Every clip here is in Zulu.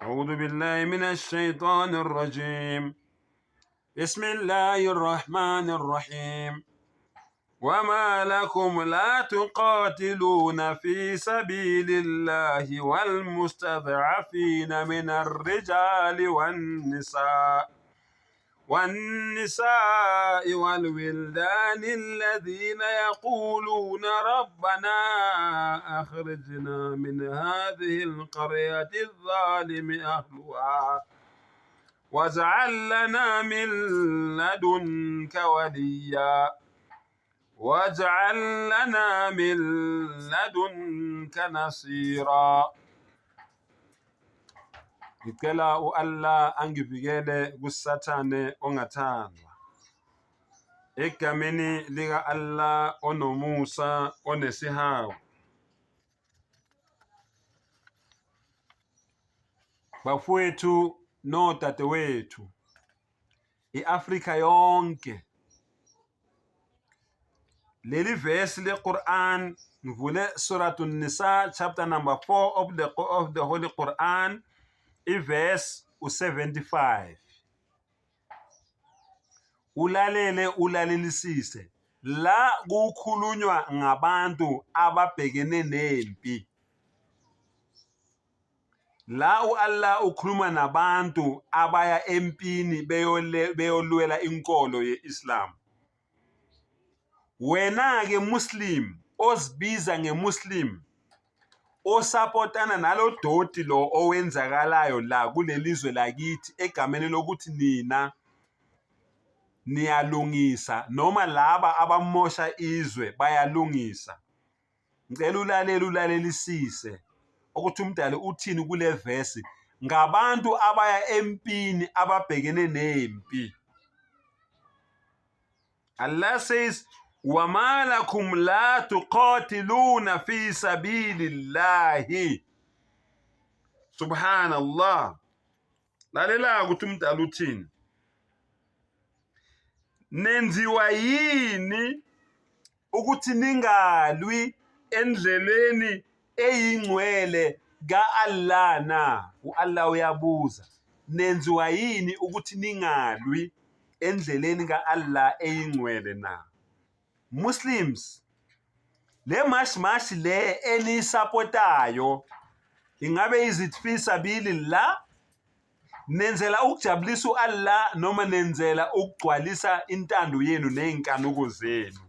أعوذ بالله من الشيطان الرجيم. بسم الله الرحمن الرحيم. وما لكم لا تقاتلون في سبيل الله والمستضعفين من الرجال والنساء والولدان الذين يقولون ربنا أخرجنا من هذه القرية الظالم أهلها واجعل لنا من لدنك وليا واجعل لنا من لدنك نصيرا. Ngicela u-Allah angivikele kuSathane ongathandwa. Egameni lika-Allah onomusa onesihawu. Bafowethu nodadewethu, i-Afrika yonke, leli vesi le-Quran, ngivule Suratun Nisa chapter number 4 of the Holy Quran, ivesi u-75. Ulalele, ulalelisise. La kukhulunywa ngabantu ababhekene nempi. La u-Allah ukhuluma nabantu abaya empini beyolwela inkolo ye-Islam. Wena-ke Muslim ozibiza ngeMuslim osapotana nalo doti lo owenzakalayo la kulelizwe lakithi egameni lokuthi nina niyalungisa noma laba abamosha izwe bayalungisa. Ngicela ulalele ulalelisise ukuthi uMdali uthini kule vesi ngabantu abaya empini ababhekene nempi. Allah says, wama lakum la tuqatiluna fi sabilillahi. Subhanallah. Lalela ukuthi uMdali uthini. Nenziwa yini ukuthi ningalwi endleleni eyingcwele ka-Allah na? U-Allah uyabuza, nenziwa yini ukuthi ningalwi endleleni ka-Allah eyingcwele na? Muslims, le mash mash le eniyisapotayo ingabe is it fi sabilillah? Nenzela ukujabulisa u-Allah noma nenzela ukugcwalisa intando yenu nezinkanuko zenu?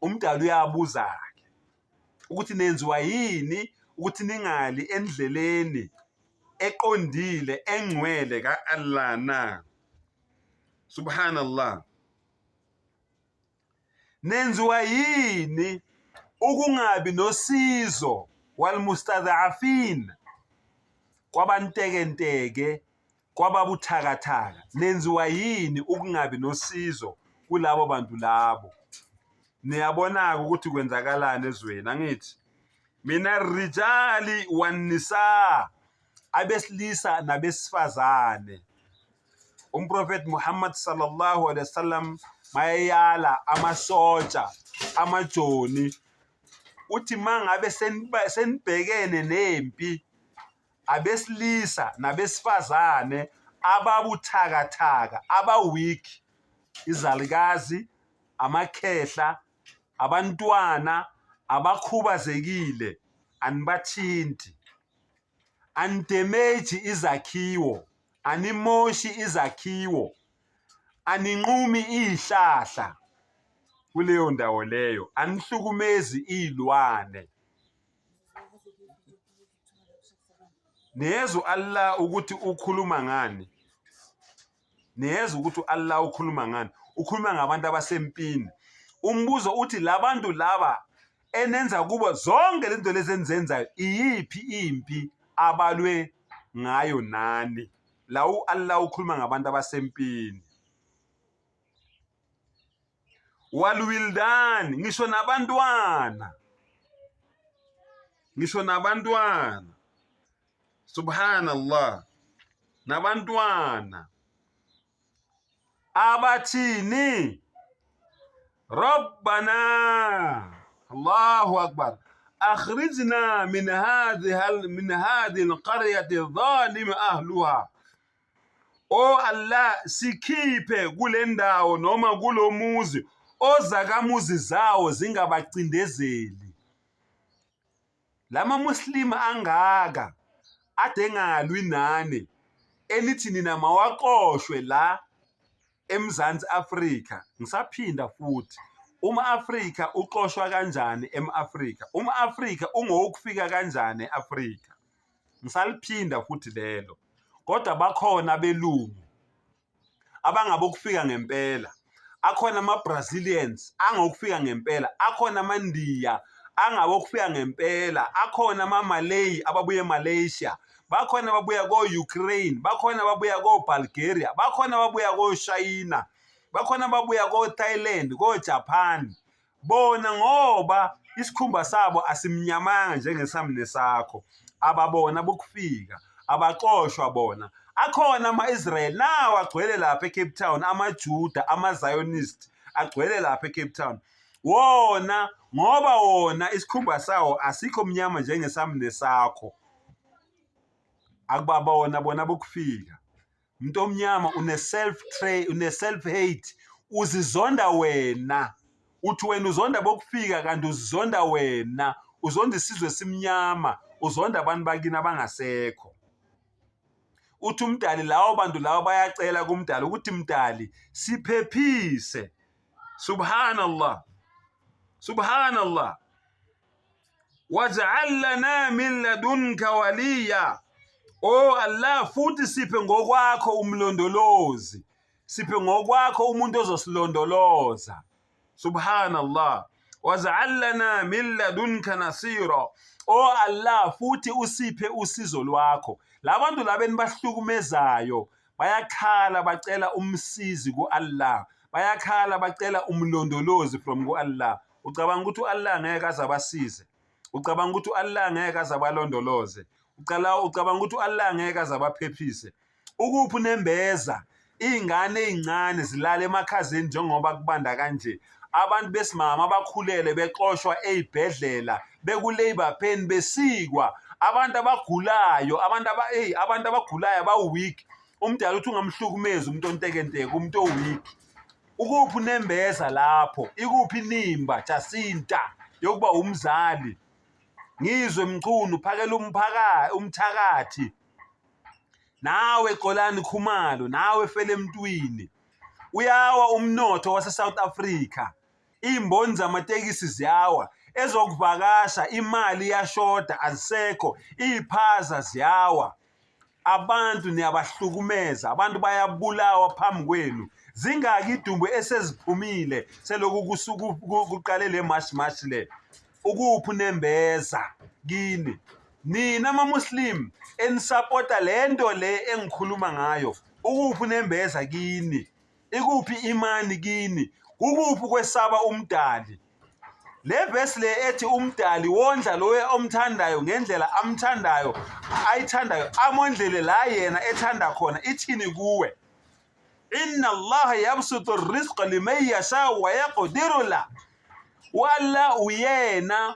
Umdali uyabuza-ke ukuthi nenziwa yini ukuthi ningali endleleni eqondile engcwele ka-Allah na? Subhanallah. Nenziwa yini ukungabi nosizo walmustadhafin, kwabantekenteke, kwababuthakathaka? Nenziwa yini ukungabi nosizo kulabo bantu labo? Niyabona-ke ukuthi kwenzakalani ezweni, angithi? Mina rijali wanisa, abesilisa nabesifazane. Umprofethi Muhammad sallallahu alaihi wasallam mayeyala amasotsha amajoni uthi mangabe senibhekene nempi abesilisa nabesifazane ababuthakathaka abaweak izalukazi amakhehla abantwana abakhubazekile anibathinti anidemeji izakhiwo animoshi izakhiwo, aninqumi izihlahla kuleyo ndawo leyo, anihlukumezi izilwane. Niyezwa u-Allah ukuthi ukhuluma ngani? Niyezwa ukuthi u-Allah ukhuluma ngani? Ukhuluma ngabantu abasempini. Umbuzo uthi labantu laba enenza kubo zonke lezi zinto lezi enizenzayo, iyiphi impi abalwe ngayo nani? La u-Allah ukhuluma ngabantu abasempini. Walwildan, ngisho nabantwana, ngisho nabantwana, subhanallah, nabantwana abathini? Rabbana, Allahu akbar, Akhrijna min hadhihi min hadhihi alqaryati adh-dhalimi ahluha. O Allah, sikhiphe kule ndawo noma kulo muzi ozakamuzi zawo zingabacindezeli. Lama Muslim angaka ade engalwi nani enithi nina mawaxoshwe la eMzansi Afrika. Ngisaphinda futhi, uma-Afrika uxoshwa kanjani em-Afrika? Uma-Afrika ungowokufika kanjani e-Afrika? Ngisaliphinda futhi lelo. Kodwa bakhona abelungu abangabokufika ngempela. Akhona ama-Brazilians angokufika ngempela, akhona amaNdiya angabokufika ngempela, akhona ama-Malay ababuya eMalaysia, bakhona ababuya ko-Ukraine, bakhona ababuya ko-Bulgaria, bakhona ababuya koShayina, bakhona ababuya ko-Thailand, ko-Japan. Bona ngoba isikhumba sabo asimnyamanga njengesami nesakho, ababona bokufika, abaxoshwa bona. Akhona ama-Israel nawo agcwele lapha eCape Town, amaJuda, ama-Zionist agcwele lapha eCape Town. Wona ngoba wona isikhumba sawo asikho mnyama njengesami nesakho. Akubabona bona bokufika. Umuntu omnyama une self tray, une self hate, uzizonda wena. Uthi wena uzonda bokufika kanti uzizonda wena, uzonda isizwe esimnyama, uzonda abantu bakini abangasekho. Uthi umdali lawo bantu lawo bayacela kumdali ukuthi mdali siphephise. Subhanallah. Subhanallah. Waj'al lana min ladunka waliya. Oh Allah, futhi siphe ngokwakho umlondolozi, siphe ngokwakho umuntu ozosilondoloza. Subhanallah. Waj'al lana min ladunka nasira. Oh Allah, futhi usiphe usizo lwakho. Labantu laba enibahlukumezayo bayakhala bacela umsizi ku-Allah, bayakhala bacela umlondolozi from ku-Allah. Ucabanga ukuthi u-Allah ngeke aze abasize? Ucabanga ukuthi u-Allah ngeke aze abalondoloze? Ucala ucabanga ukuthi u-Allah ngeke aze abaphephise? Ukuphi unembeza? Iy'ngane ey'ncane zilala emakhazeni njengoba kubanda kanje. Abantu besimama abakhulele bexoshwa ey'bhedlela beku-labour pain besikwa. Abantu abagulayo, abantu aba eyi abantu abagulayo aba-weak. Umdala uthi ungamhlukumezi umuntu ontekenteke, umuntu o-weak. Ukuphi unembeza lapho? Ikuphi inimba Jacinta yokuba umzali? Ngizwe Mchunu phakela umphakathi umthakathi. Nawe Xolani Khumalo, nawe Felemntwini. Uyawa umnotho wase-South Africa. Iy'mboni zamatekisi ziyawa, ezokuvakasha imali iyashoda azisekho, iy'phaza ziyawa. Abantu niyabahlukumeza, abantu bayabulawa phambi kwenu. Zingaki idumbu eseziphumile selokhu kuqale le march march le? Ukuphi unembeza kini? Nina maMuslim enisapota le nto le engikhuluma ngayo, ukuphi unembeza kini? Ikuphi imani kini? Kukuphi ukwesaba uMdali? Le vesi le ethi uMdali wondla loyo omthandayo ngendlela amthandayo ayithandayo amondlele la yena ethanda khona ithini kuwe? Inna Allah yabsutu rizqa liman yasha wa yaqdiru la. U-Allah uyena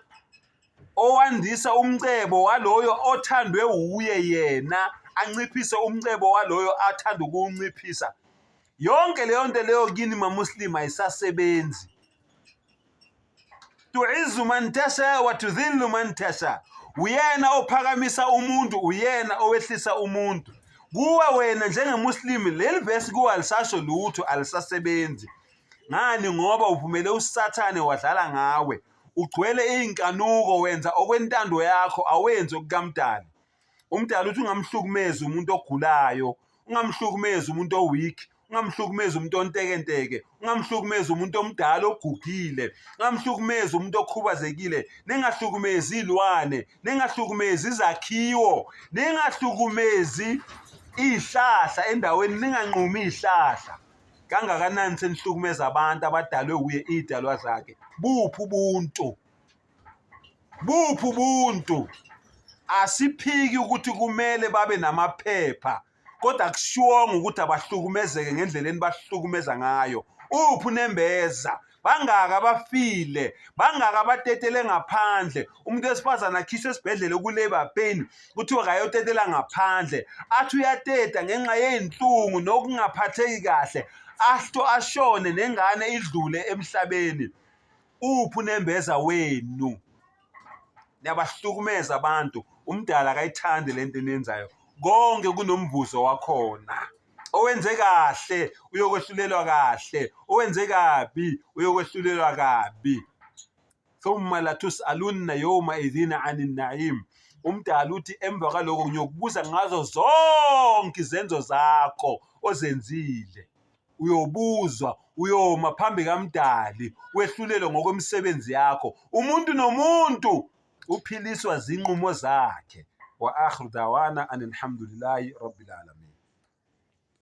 owandisa umcebo waloyo othandwe wuye yena anciphise umcebo waloyo athanda ukuwunciphisa. Yonke leyo nto leyo kini maMuslim ayisasebenzi. Tuizu man tasha wa tudhillu man tasha. Uyena ophakamisa umuntu, uyena owehlisa umuntu. Kuwe wena njengeMuslim leli vesi kuwe alisasho lutho, alisasebenzi. Ngani? Ngoba uvumele uSathane wadlala ngawe. Ugcwele iy'nkanuko wenza okwentando yakho awenzi okukaMdali. Umdali uthi ungamhlukumezi umuntu ogulayo, ungamhlukumezi umuntu o-weak, ungamhlukumezi umuntu ontekenteke, ungamhlukumezi umuntu omdala ogugile, ungamhlukumezi umuntu okhubazekile, ningahlukumezi iy'lwane, ningahlukumezi izakhiwo, ningahlukumezi iy'hlahla endaweni, ninganqumi iy'hlahla. Kangakanani senihlukumeza abantu abadalwe wuye iy'dalwa zakhe? Buphi ubuntu? Buphi ubuntu? Asiphiki ukuthi kumele babe namaphepha kodwa akushiwongo ukuthi abahlukumezeke ngendlela enibahlukumeza ngayo. Uphi unembeza? Bangaka abafile, bangaka abatetele ngaphandle. Umuntu wesifazane akhishwe esibhedlela ku-labour pain, kuthiwa kayotetela ngaphandle. Athi uyateta ngenxa yey'nhlungu nokungaphatheki kahle, ahlo ashone nengane idlule emhlabeni. Uphi unembeza wenu? Niyabahlukumeza abantu. Umdala akayithandi le nto eniyenzayo. Konke kunomvuzo wakhona. Owenze kahle uyokwehlulelwa kahle, owenze kabi uyokwehlulelwa kabi. Thumma latusalunna yawma idhin anin na'im. Umdala uthi emva kwaloko ngiyokubuza ngazo zonke izenzo zakho ozenzile. Uyobuzwa, uyoma phambi kaMdali, wehlulelwe ngokwemisebenzi yakho. Umuntu nomuntu uphiliswa zinqumo zakhe. Wa akhiru dawana anilhamdulillahi rabbil alamin.